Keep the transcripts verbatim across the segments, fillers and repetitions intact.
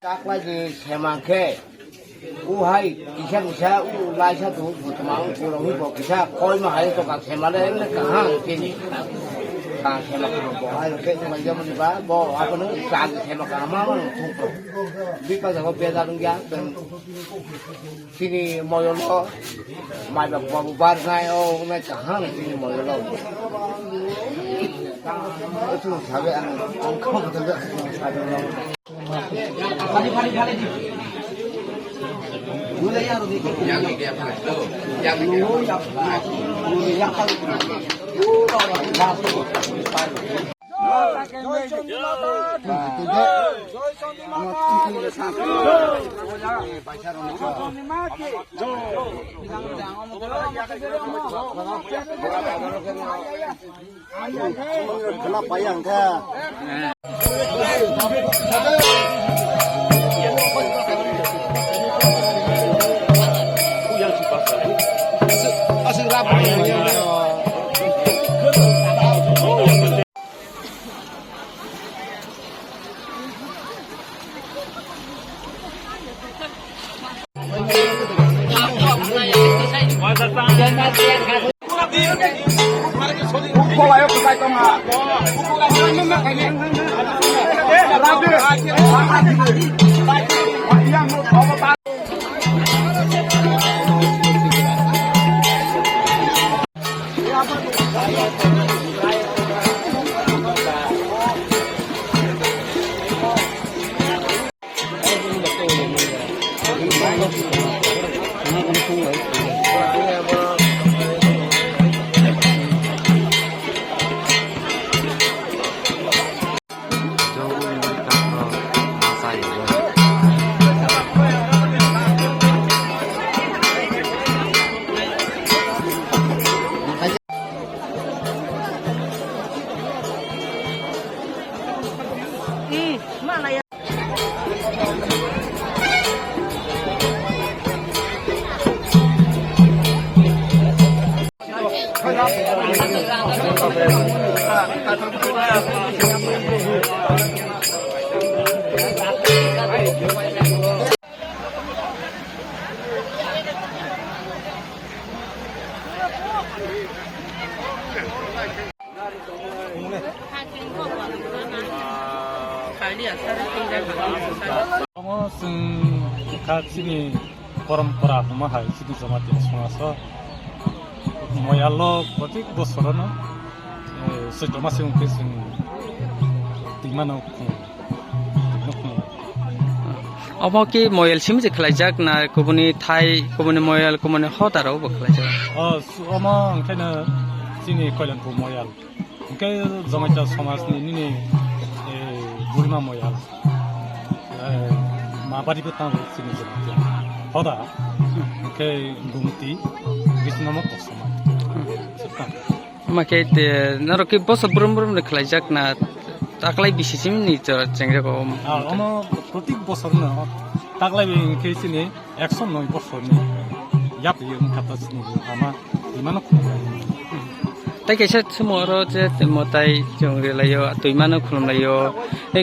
Taklai ni sema khe, u hai kisa kisa, u laisa tu, tuma u kurang ni bo kisa, koi ma hai to ka sema le, ne kaham kini. Ka sema ko bo hai ke ma jam ni ba, bo apa nu sa sema ka ma ma tu ko. Bi pa jago be da ya, ben. Chini moyolo mai bak babu bar nai o nai kaham chini moyolo. Itu sabe ang ang kau betul betul sabe. Omo chwng kha chini porompora hwnma hai chini Jamatia somajo moyalo protek bosorono, eh, Choitro mase wngkhe chwng twimano khungo. Omo khe moyal simi se khlaijak na kubuni thai, kubuni moyal, kubuni hoda rok bo khlaijak? O, su-, omo wngkhe no chini Koilanpur moyal. Hwnkhe Jamatia somajni nini, eh, Burma moyal, eh, ma bari bo tango chini Jamatia hoda. Hwnkhe Gumti, Bisno mo kosom. Omo khe te, norok khe boso brum brum de khlaijak na, taklai bisi simi ni chengjago? Ah, omo protik bosor no, taklai bai khe chini ekso noi bosor ni yapri wngkha ta chini ama imano khulumlaio. Tai kaisa sumo oro je mwtai chwng relaio, twimano khulumlaio.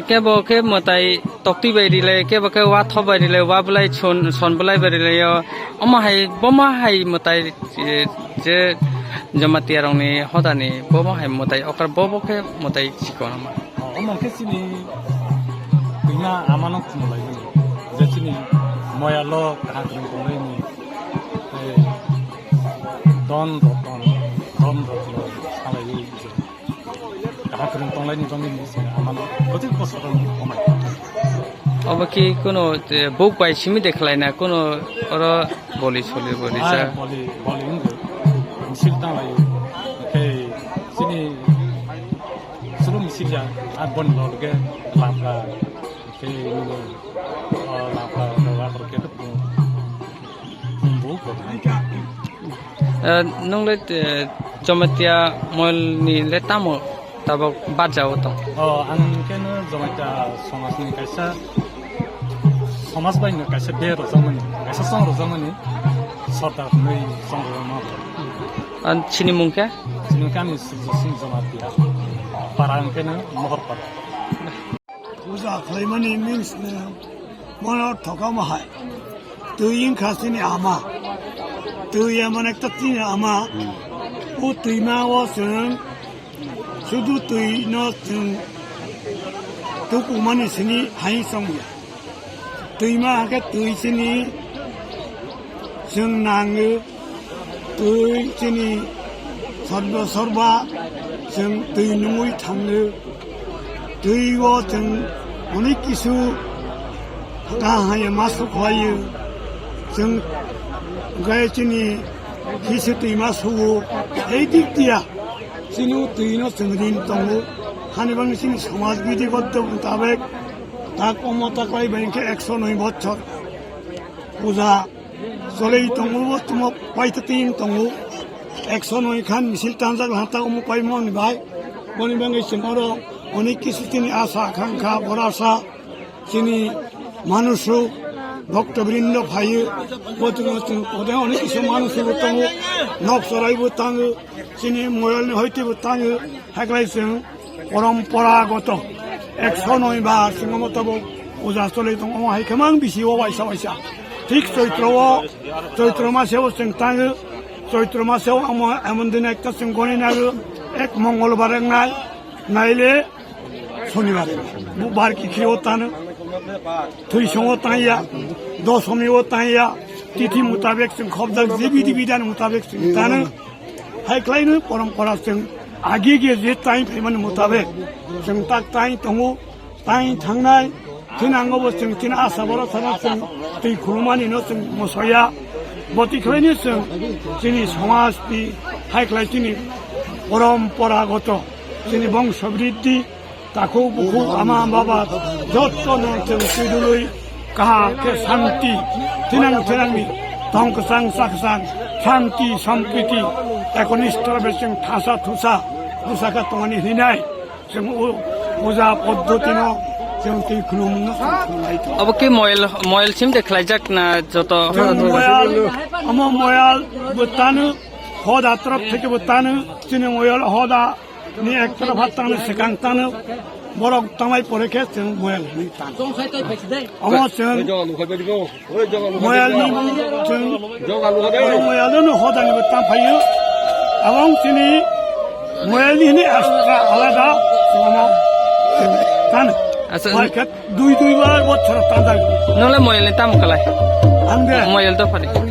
Kebo khe mwtai toktwi bai rilai, kebo khe wathok bai rilai, wa bwlai son, son bwlai bai rilaio. Omo hai, bomo hai mwtai, eh, je Jamatia rokni hodani bomo hai mwtai okra, bobo khe mwtai chikon omo. O, omo khe chini twima amano khumulai mani. Je chini moyalo kaham kwrwng tonglaini, eh, don roton, don roton salaiwi je. Kaham kwrwng tonglaini bangwi ni se amano protik bosor no omai. Obo khe kuno, eh, buk bai simi de khlaina, kuno oro boli soli boli. Ai, sa boli, boli wngkhe. Misil tanglaio. Khe chini sulu misil ya, a boni log ge lapra. Khe nini, o, lapra, lapra khe to bung, bung bo. Eh, nwng le, eh, Jamatia moyal ni le tamo tabok barjao tong? O, ang khe no Jamatia somaj ni kaisa, somaj bai no kaisa be rojakmani, kaisa song rojakmani, sordar hwnwi song rojakma. Ang chini mung khe? Chini mung khe ani Surjo Singh Jamatia. Para ang khe no Mohor para. Puja khlaimani means no. Bono thokama hai. Twi wngkha chini ama. Twi emon ekta chini ama. O twima o chwng sudu twi no chwng tukumani sini hai chongya. Twima hakhe twi chini chwng nango. Twi chini sorba sorba chwng twi nungwi thango. Twi o chwng onek kisu kaham hai ma sukhlaio. Chwng gai chini kisu twi ma sugo. Ei dik dia chini twi no chwng rin tongo. Hani bangni chini samaj bidi goddo mutabek tak omo taklai bai khe ekso noi bochor puja cholwi tongo, bo tamo paithating tongo. Ekso noi khan misil tanjak hata omo paimani bai. Boni bagwi chwng oro onek kisu chini asa, akhankha, borasa, chini manusuk, bhokto brindo phaio. Bo chwng, chwng kode onek kisu manusuk bo tongo, nok choraibo tango, chini moyalni hoitebo tango, haklai chwng. Poromporagoto ekso noi ba singmo tabuk puja cholwi tongo, hai khe mang bisi o waisa waisa. Thik Choitro o, Choitro mase o chwng tango, Choitro mase o amo emon din ekta chwng goni nago, ek Mongolbar wngnai, naile Sonibar wngnai, Bubar kikhri o tano, Thwisong o tanya, Dosomi o tanya, tithi mutabek chwng khobjak, je bidi bidan mutabek chwng tano. Hai khlaino porompora chwng agi agi je time phaimani mutabek chwng tak time tongo, time thangnai, thinango bo chwng chini asa borok sana chwng twi khulumani no chwng mosoya. Boti khlaino chwng chini somaj ni hai khlai chini poramporagoto chini bongso briddhi, takhuk bukhuk ama baba jotto no chwng twidulwi kaham khe santi, thinang thinangni tong kwchang cha kwchang, santi, sampriti, ekonisto bai chwng thasa thusa bwsakha tongani hinai chwng o puja poddotino chwng twi khulumno chwng khulumlai tongo. Obo khe moyal, moyal sim de khlaijak na joto? Chwng moyal, omo moyal bo tano, hoda torop theke bo tano, chini moyal hoda ni ek taraf tangno swkang tangno borok tangmai pore khe chwng moyal hwnwi tang. Omo chwng moyal ni chwng moyal no hodani bo tang phaio. Abong chini moyal ni hwnwi extra alada chwng omo chwng tang. Asa, hai khe dui dui bar bochor tang jai. Nole moyal ni tam kalai. Ang de. Moyal to phari.